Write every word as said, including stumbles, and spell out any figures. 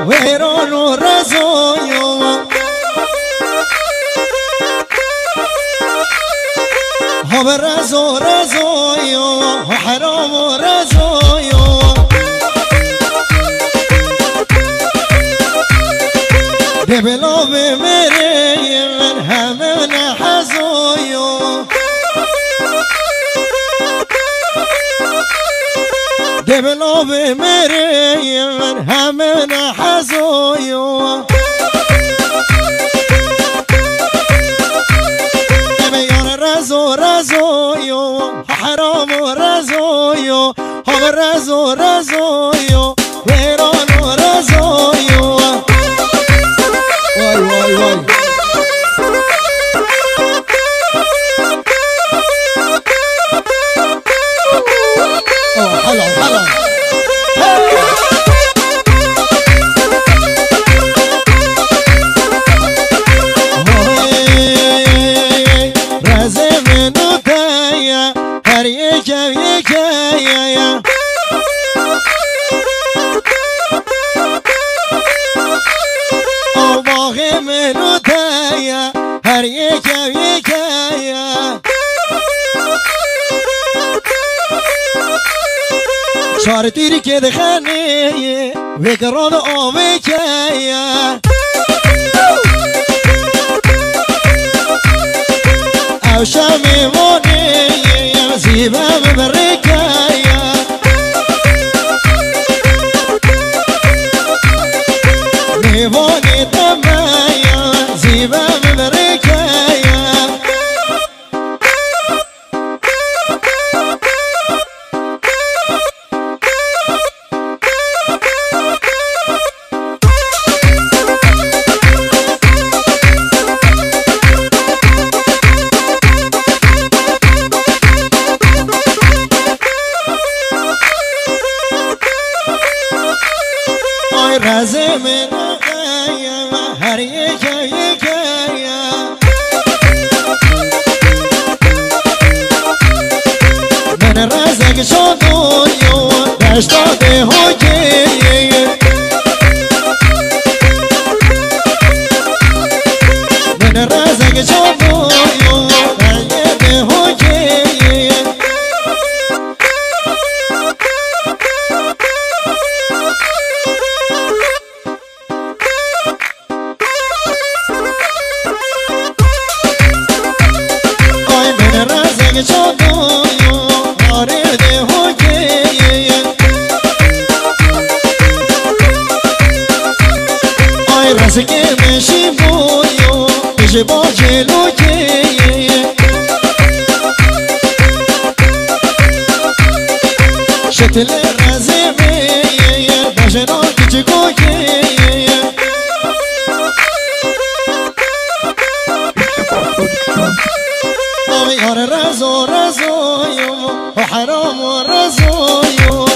Wêran û rezo yo. Ho bi rezo, rezo yo. Ho heram û rezo yo. Dê bila bê mêrê min heme ne hezo yo. Dê bila bê mêrê min heme ne hezo yo. Dê be yar rezo, rezo yo. Heram û rezo yo. Ho bi rezo, rezo yo. Wêran û rezo yo. Vay, vay, vay. Oh, helal, helal. Hey! Hey, rezê min û te ye, her yek ev yek e ye. Ew baxê min û te ye, her yek ev yek e ye. Çar tîrkê dixenê, vê kiran avê ke ye. Ew şemê vanê, zîve min rêke ye. Mêvanê te me ye, zîve min rêke ye. Ay rezê min, her yeke yeke ye. Min rezek şandoyo, deşta dê hokê. Min rezek şandoyo, deşta dê hokê. Ay min rezek çadoyo, arê dê hokê. Ay rezikê min şîn boyo, ji bacê lokê. Şetilê rezê min, bajêna kiçikokê. Ay yar rezo rezo yo, o heram o rezo yo.